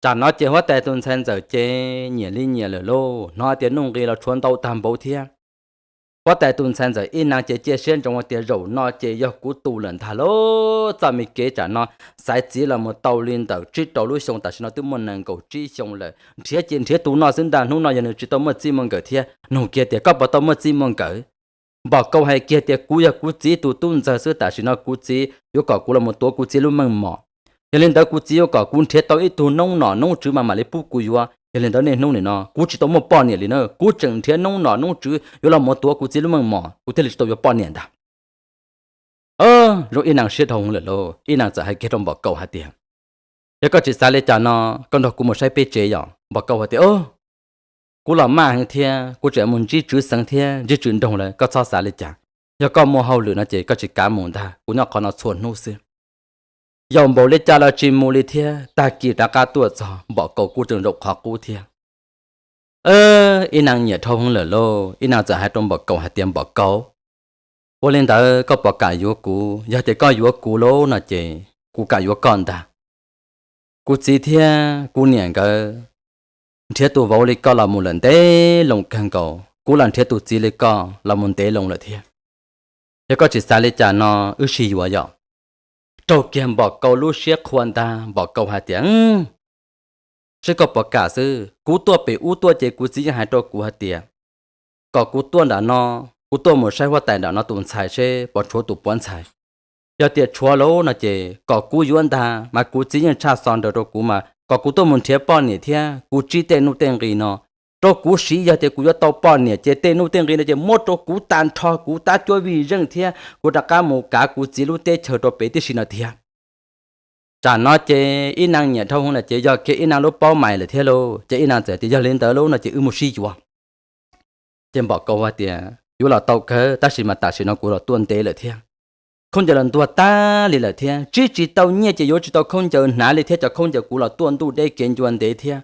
Tsam no ces huab tais tus ntxhais ntxawm ces nyiam li nyiam lawm lauj, hnov tias nuj nqis los tshuav ntau tag npaum thiab. Huab tais tus ntxhais ntxawm Ib Nees ces cia siab ntsoov tias zaum no ces yog kuv tus lawm ntag lauj. Txoj me kev tsam no xaiv txiv los mus tau li ntawm tsib rau lub xyoo, tam sim no twb muaj nees nkaum tsib xyoo lawm, nrhiav ces nrhiav tus no xwb ntag, hnub no yog nws tsis tau muaj txij muaj nkawm thiab. Nug kiag tias koj puas tau muaj txij muaj nkawm? Npam Kaus hais kiag tias kuv yog kuv txiv tus tub ntxawg xwb, tam sim no kuv txiv yuav kom kuv los mus tuav kuv txiv lub meej mom. Yog li ntawd kuv txiv yuav kom kuv nrhiav tau ib tug noob nom noob tswv mas mam li pub kuv yuav. Yog li ntawd niaj hnub nim no kuv tsis tau muaj poj niam li na, kuv tseem nrhiav noob nom noob tswv yuav los mus tuav kuv txiv lub meej mom, kuv thiaj li tsis tau yuav poj niam ntag. Zoo Ib Nees siab dhau lawm lauj, Ib Nees txawm hais kiag rau Npam Kaus hais tias, yog koj tsis xav li cas no, koj nrog kuv mus saib peb tsev yom. Npam Kaus hais tias, kuv los maj heev thiab kuv tseem mus ntsib tswv xeev thiab ntsib tswv nroog lawm, koj txhob xav li cas. Yog koj muaj hauj lwm no ces koj tsis kav mus ntag, kuv nyob qhov no txhua hnub xwb. Yaum npaum li cas los tsis mus li thiab, tag kis rov qab tuaj txog Npam Kaus kuj tseem zaum qhov qub thiab. Ib Nees nyiam dhau heev lawm lauj, Ib Nees txawm hais rau Npam Kaus hais tias, Npam Kaus, ua li ntawd koj puas kam yuav kuv? Yog tias koj yuav kuv lauj no ces kuv kam yuav koj ntag. Kuv txiv thiab kuv niam nkawd nrhiav tus vauv li koj los mus lawm ntev loo kawg nkaus, kuv los nrhiav tus txiv li koj los mus ntev loo lawm thiab. Yog koj tsis xav li cas no, wb sib yuav yom. Raug kiag Npam Kaus lub siab qhua ntag, Npam Kaus hais tias, seb koj puas kam xwb. Kuv tuaj pem ub tuaj ces kuv txiv yeej hais rau kuv hais tias kom kuv tuaj nram no, kuv tuaj mus saib huab tais nram no tus ntxhais seb puas tshuav tus puav ntxhais. Yog tias tshuav lauj no ces kom kuv yuav ntag, mas kuv txiv yeej tshaj xo nraws rau kuv mas kom kuv tuaj mus nrhiav poj niam thiab kuv tsib tej nuj tej nqi no rau kuv siv. Yog tias kuv yuav tau poj niam ces tej nuj tej nqi no ces muab rau kuv tag nrho kuv tab cuab vij zeej thiab kuv rov qab mus kav kuv txiv lub teb chaws rau pem tib si no tiag. Tsam no ces Ib Nees nyiam dhau hwv lawm ces yog kiag Ib Nees lub paub mais lawm thiab lauj. Ces Ib Nees txawm tias, yog li ntawd lauj no ces wb mus sib yuav. Ces Npam Kaus hais tias, yuav los tau kawg, tab sis mas tam sim no kuv los tuaj ntev lawm thiab. Khaub ncaws los ntuag tag li lawm thiab, tsib tsis tau nyiaj ces yuav tsis tau khaub ncaws hnav li thiab, cov khaub ncaws kuv los tuaj ntuj deb kev ncua ntev thiab.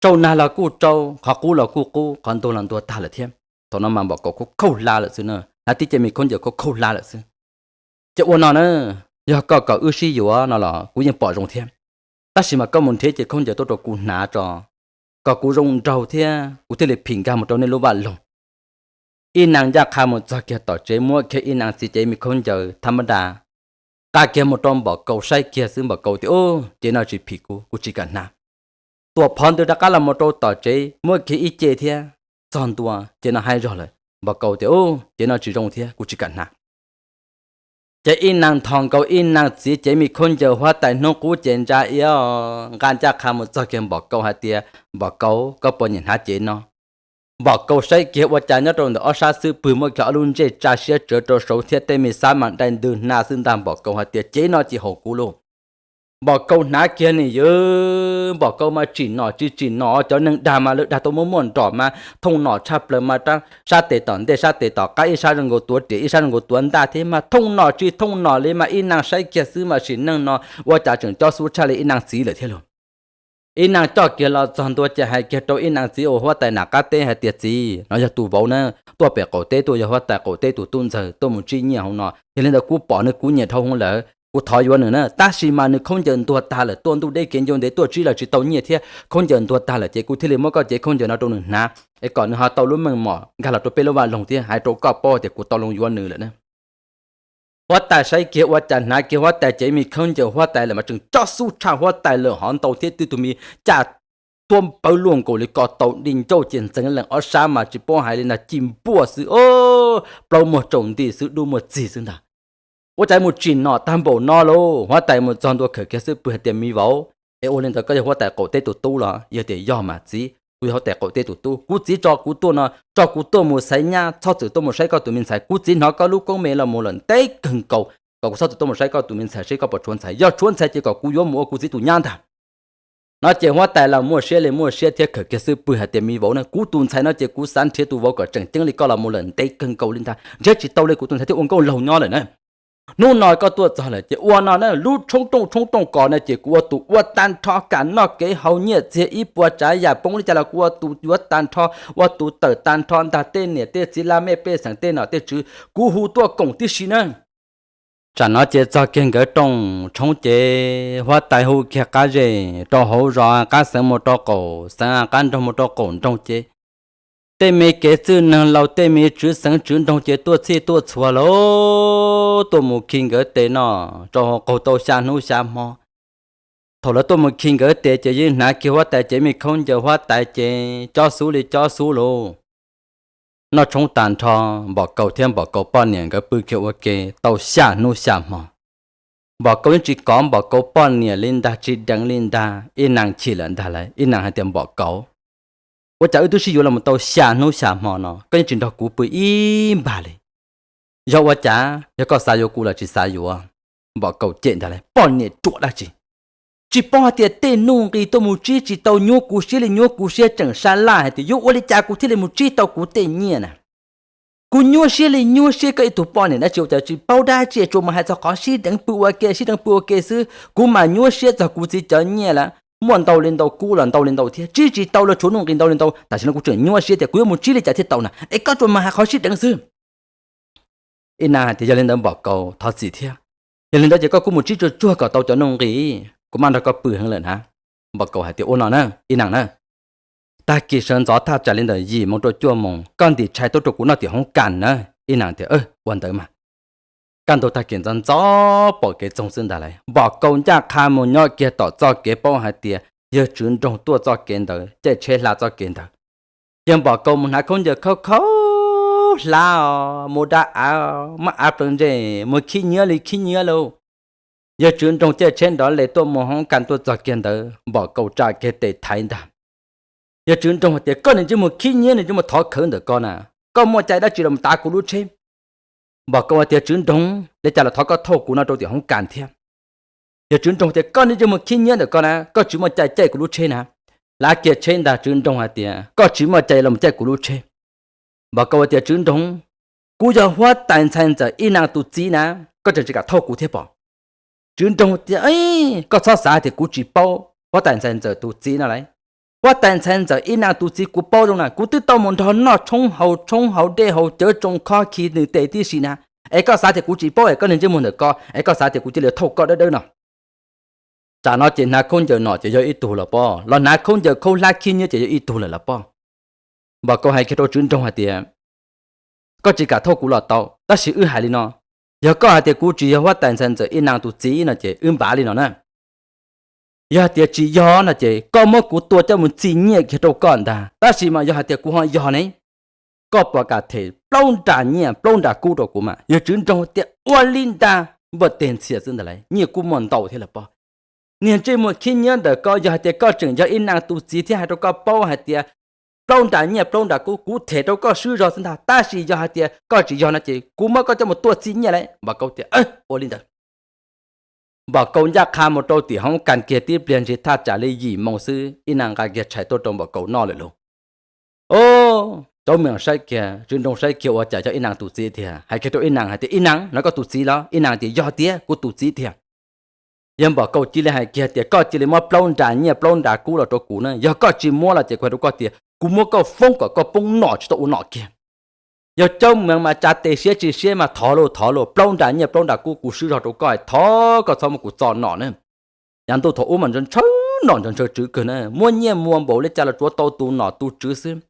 Tsau nag los kuj tsau, qhov qub los kuj qub, qhov ntuag los ntuag tag lawm thiab. Thaum no mas Npam Kaus khaub khaub hlab lawm xwb na, hnav tib ce me khaub ncaws khaub khaub hlab lawm xwb. Ces ua no na, yog koj kom wb sib yuav no los kuv yeej pom zoo thiab, tab sis mas koj mus nrhiav ce khaub ncaws tuaj rau kuv hnav tso, kom kuv zoo nraug thiab kuv thiaj li phim nkag mus rau nej lub vaj loog. Ib Nees ncaj qha mus txog kiag tom tsev, muab kiag Ib Nees txiv cev me khaub ncaws thab mab da, nqa kiag mus rau Npam Kaus saib kiag xwb. Npam Kaus tias, ub, cev no tsis phim kuv, kuv tsis kam hnav. Tuam phov ntws rov qab los mus rau tom tsev, muab kiag ib ce thiab, txog ntua, cev no haib zog lawm. Npam Kaus tias, ub, cev no tsis zoo thiab, kuv tsis kam hnav. Ces Ib Nees nthos nkaus Ib Nees txiv cev me khaub ncaws huab tais hnub qub ces ntsa iab, nqa ncaj qha mus txog kiag Npam Kaus hais tias, Npam Kaus, koj puas nyiam hnav cev no? Npam Kaus saib kiag ua cas nyob rau ntawm ob sab xub pwg muaj kiag ob lub ntsej tsa siab tsawv rau saud thiab tej me xab mas dai ntws hnav xwb ntag. Npam Kaus hais tias, cev no ces haum kuv lauj. Npam Kaus hnav kiag ni yawg, Npam Kaus mas tsim nom tsis tsim nom, cov neeg dag mas lawv dag tau muaj muaj nrom mas thooj nom tshaj plaws mas, sab tes tom ntej sab tes tom qab, ib sab zoo nkaus tuav riam ib sab zoo nkaus tuav ntaj thiab mas thooj nom tsis thooj nom li mas Ib Nees saib kiag xwb mas sim neej no ua cas tseem cob xub tshaj li Ib Nees txiv lawm thiab lauj. Ib Nees coj kiag los txog ntua ces hais kiag rau Ib Nees txiv uas huab tais nram qab teb hais tias, txiv, no yog tus vauv na, tuaj pem qaum teb tuaj, yog huab tais qaum teb tus tub ntxawg tuaj mus tsib nyiaj hauv no. Yog li ntawd kuv pom nws kuv nyiam dhau hwv lawm, kuv thov yuav nws na, tab sis mas nws khaub ncaws ntuag tag lawm, tuaj ntuj deb kev ncau ntev tuaj tsib los tsis tau nyiaj thiab, khaub ncaws ntuag tag lawm ces kuv thiaj li muab koj cev khaub ncaws no rau nws hnav, es kom nws ho tau lub meej mom nkag los rau peb lub vaj loog thiab, hais rau koj paub tias kuv tau loo yuav nws lawm na. Huab tais saib kiag ua cas hnav kiag huab tais cev me khaub ncaws huab tais lawm mas tseem cob xub tshaj huab tais lawm hov ntau thiab, twb tus me caj tuab npawv luaj nkaus li ko taw, di ncauj ces ntxeev lees ob sab mas tsis paub hais li ntag, ci npuaj xwb, plaub muag tsaus nti xwb, dub muag txig xwb ntag. Ua cas mus tsim nom tag npaum no lauj? Huab tais mus txog ntua khawm kiag xub pwg hais tias, me vauv, es ua li ntawd koj yog huab tais qaum teb tus tub los? Yog tias yog mas txiv, kuv yog huab tais qaum teb tus tub, kuv txiv tso kuv tuaj no, tso kuv tuaj mus xaiv nyab, txhob txwm tuaj mus saib koj tus me ntxhais. Kuv txiv hnov koj lub koob me los mus lawm ntev kawg nkaus, kom kuv txhob txwm tuaj mus saib koj tus me ntxhais seb koj puas tshuav ntxhais, yog tshuav ntxhais ces kom kuv yuav mus ua kuv txiv tus nyab ntag. No ces huab tais los muaj siab li muaj siab thiab khawm kiag xub pwg hais tias, me vauv na, kuv tus ntxhais no ces kuv xav nrhiav tus vauv kom tseem ceeb li koj los mus lawm ntev kawg nkaus li ntag, nrhiav tsis tau li kuv tus ntxhais thiaj ua nkauj laug nyob lawm na. Hnub no koj tuaj txog lawm ces ua no na, lub tshoob rooj tshoob rooj kos no ces kuv ua tus ua tag nrho, kam noj kev haus nyiaj txiag ib puas tsav yam poob li cas los kuv ua tus yuav tag nrho, ua tus tawm tag nrho ntag, tej niam tej txiv laj mej pej xeem tej nom tej tswv kuv hu tuaj koom tib si na. Tsam no ces txog kiag nkawd rooj tshoob ces huab tais hu kiag qab zej rau hauv zos, qab xeev mus rau qaum xeev, qab nroog mus rau qaum nroog ces tej me kev txwj neeg laus, tej me tswv xeev tswv nroog ces tuaj txhij tuaj txhua lawm, tuaj mus khi nkawd tes noj rau hauv qaug tau xya hnub xya hmo. Thaum lawv tuaj mus khi nkawd tes ces yeej hnav kiag huab tais cev me khaub ncaws huab tais ces cob xub li cob xub lauj. Noj tshoob tas nrho, Npom Kaus thiab Npom Kaus poj niam nkawd pw kiag ua ke tau xya hnub xya hmo. Npom Kaus yeej tsis kov Npom Kaus poj niam li ntag, tsis deev li ntag. Ib Naj chim lawm ntag lauj, Ib Naj hais tias, Npom Kaus, ua cas wb twb sib yuav los tau xya hnub xya hmo no koj yeej tsis nrog kuv pw ib npag li? Yog ua cas, yog koj xav yuav kuv los tsis xav yuav? Npom Kaus cem ntag lauj, poj niam ruam dab tsi, tsis paub hais tias tej nuj nqis tuaj mus tsib tsis tau, nyuab kuv siab li nyuab kuv siab, tseem sab laj hais tias yuav ua li cas kuv thiaj li mus tsib tau kuv tej nyiaj na. Kuv nyuab siab li nyuab siab, koj ib tug poj niam dab tsi ua cas tsis paub dab tsi, tsuas mus hais txog qhov sib deev pw ua ke, sib deev pw ua ke xwb. Kuv mas nyuab siab txog kuv txiv cov nyiaj lawm, muaj ntau li ntau, kub los ntau li ntau thiab, tsib tsis tau los tshuav nuj nqis ntau li ntau. Tam sim no kuv tseem nyuab siab tias kuv yuav mus tsib li cas thiaj tau na, es koj tsuas mus hais qhov sib deev xwb. Ib Naj hais tias, yog li ntawd Npom Kaus, thov txim thiab. Yog li ntawd ces koj kuj mus tsib tsuag tsuag kom tau cov nuj nqis, kuv mam nrog koj pw heev lawm na. Npom Kaus hais tias, ua no na Ib Naj na, tag kis sawv ntxov thaj tsam li ntawm yim moos rau cuaj moos koj ntim tshais tuaj rau kuv noj tim hoob kas na. Ib Naj tias, ua ntawd mas. Kaj ntug tag kis ntxov ntxov pom kev txoog xwb ntag lauj, Npom Kaus ncaj qha mus nyob kiag tom txoj kev, paub hais tias yawg Tswv Nroog tuaj txoj kev ntawd, caij tsheb hla txoj kev ntawd. Yawg Npom Kaus mus hnav khaub ncaws khaub khaub hlab os, mus da av, muab av plees ntsej, mus khib nyiab li khib nyiab lauj. Yawg Tswv Nroog caij tsheb nrov les tuaj mus hoob kas tuaj txog kiag ntawd, Npom Kaus tsa kiag tes thaiv ntag. Yawg Tswv Nroog hais tias, koj niag ntsej muag khib nyiab, niag ntsej muag thov khawv ntawm koj na, koj muaj cai dab tsi los tav kuv lub tsheb? Npom Kaus hais tias, Tswv Nroog, li cas los thov koj thauj kuv no rau tim hoob kas thiab. Yawg Tswv Nroog tias, koj niag ntsej muag khib nyiab ntawm koj na, koj tsis muaj cai caij kuv lub tsheb na. Lav kiag tsheb ntag, Tswv Nroog hais tias, koj tsis muaj cai los caij kuv lub tsheb. Npom Kaus hais tias, Tswv Nroog, kuv yog huab tais ntxhais ntxawm Ib Naj tus txiv na, koj tseem tsis kam thauj kuv thiab pom? Tswv Nroog tias, koj txhob xav tias kuv tsis paub huab tais ntxhais ntxawm tus txiv no lauj. Huab tais ntxhais ntxawm Ib Naj tus txiv kuv paub zoo na, kuv twb tau mus nrog noj tshoob haus tshoob, haus dej haus cawv tsoo khob khi nws tes tib si na. Es koj xav tias kuv tsis paub es koj niag ntsej muag ntawm koj, es koj xav tias kuv cia li thauj koj dawb dawb no? Tsam no ces hnav khaub ncaws nom ces yog ib tug los pob, los hnav khaub ncaws khaub hlab khib nyiab ces yog ib tug lawm los pob. Npom Kaus hais kiag rau Tswv Nroog hais tias, koj tsis kam thauj kuv los tau, tab sis wb hais li no, yog koj hais tias kuv tsis yog huab tais ntxhais ntxawm Ib Naj tus txiv no ces wb npav li no na. Yog hais tias tsis yog no ces koj muab kuv tua coj mus txi nyiaj kiag rau koj ntag, tab sis mas yog hais tias kuv ho yog ne, koj puas kam them plaub nra nyiaj plaub nra kub rau kuv mas? Yawg Tswv Nroog tias, ua li ntag, npaj teg ntxhias xwb ntag lauj, nyiaj kuj muaj ntau thiab los pob. Niag ntsej muag khib nyiab ntawm koj, yog hais tias koj tseem yog Ib Naj tus txiv thiab hais rau koj paub hais tias plaub nra nyiaj plaub nra kub kuv them rau koj swb zog xwb ntag, tab sis yog hais tias koj tsis yog no ces kuv muab koj coj mus tua txi nyiaj lauj. Npom Kaus tias, ua li ntawd. Npom Kaus ncaj qha mus rau tim hoob kas kiag tib pliag ntshis thaj tsam li yim moo xwb, Ib Naj nqa kiag tshais tuaj rau Npom Kaus noj lawm lauj. Au, Caub Mees saib kiag, Tswv Nroog saib kiag ua cas yog Ib Naj tus txiv tiag, hais kiag rau Ib Naj hais tias, Ib Naj, no koj tus txiv los? Ib Naj tias, yog tiag, kuv tus txiv tiag. Yawg Npom Kaus cia li hais kiag tias, koj cia li muab plaub nra nyiaj plaub nra kub los rau kuv na, yog koj tsis muab los ces kuv hais rau koj tias kuv muab koj foob kom koj poob nom tsis tau ua nom kiag. Yawg Caub Mees mas tsa tes siab tsis siab mas, thov lauj, thov lauj, plaub nra nyiaj plaub nra kub kuv swb zog rau koj, thov koj txhob muab kuv txo nom na. Yav ntuj thaum ub mas ntshaw ntshaw nom ntshaw ntshaw tswv kawg na, muab nyiaj muas npaum li cas los tsuav tau tus nom tus tswv xwb.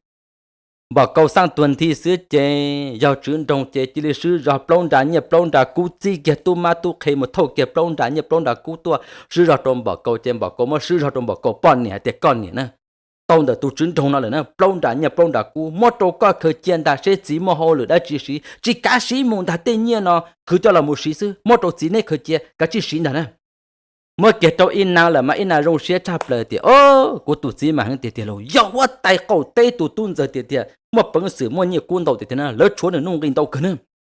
Npom Kaus xaj tuag nthi xwb ces yawg Tswv Nroog ces cia li swb zog plaub nra nyiaj plaub nra kub, txib kiag tub mab tub qhe mus thauj kiag plaub nra nyiaj plaub nra kub tuaj swb zog rau Npom Kaus ces Npom Kaus muab swb zog rau Npom Kaus poj niam hais tias, koj niam na, tau ntawm tus Tswv Nroog no lawm na, plaub nra nyiaj plaub nra kub muab rau koj khaws cia ntag, seb txiv muaj hauj lwm dab tsi siv, tsis kav siv mus ntag, tej nyiaj no khwv coj los mus siv xwb, muab rau txiv neb khaws cia, kav tsij siv ntag na. Muab kiag rau Ib Naj lawm mas Ib Naj zoo siab tshaj plaws tias, o, kuv tus txiv mas heev tiag tiag lauj, yog huab tais qaum teb tus tub ntxawg tiag tiag, muaj peev xwm muaj nyiaj kub ntau tiag tiag na, lawv tshuav nws nuj nqis ntau kawg na.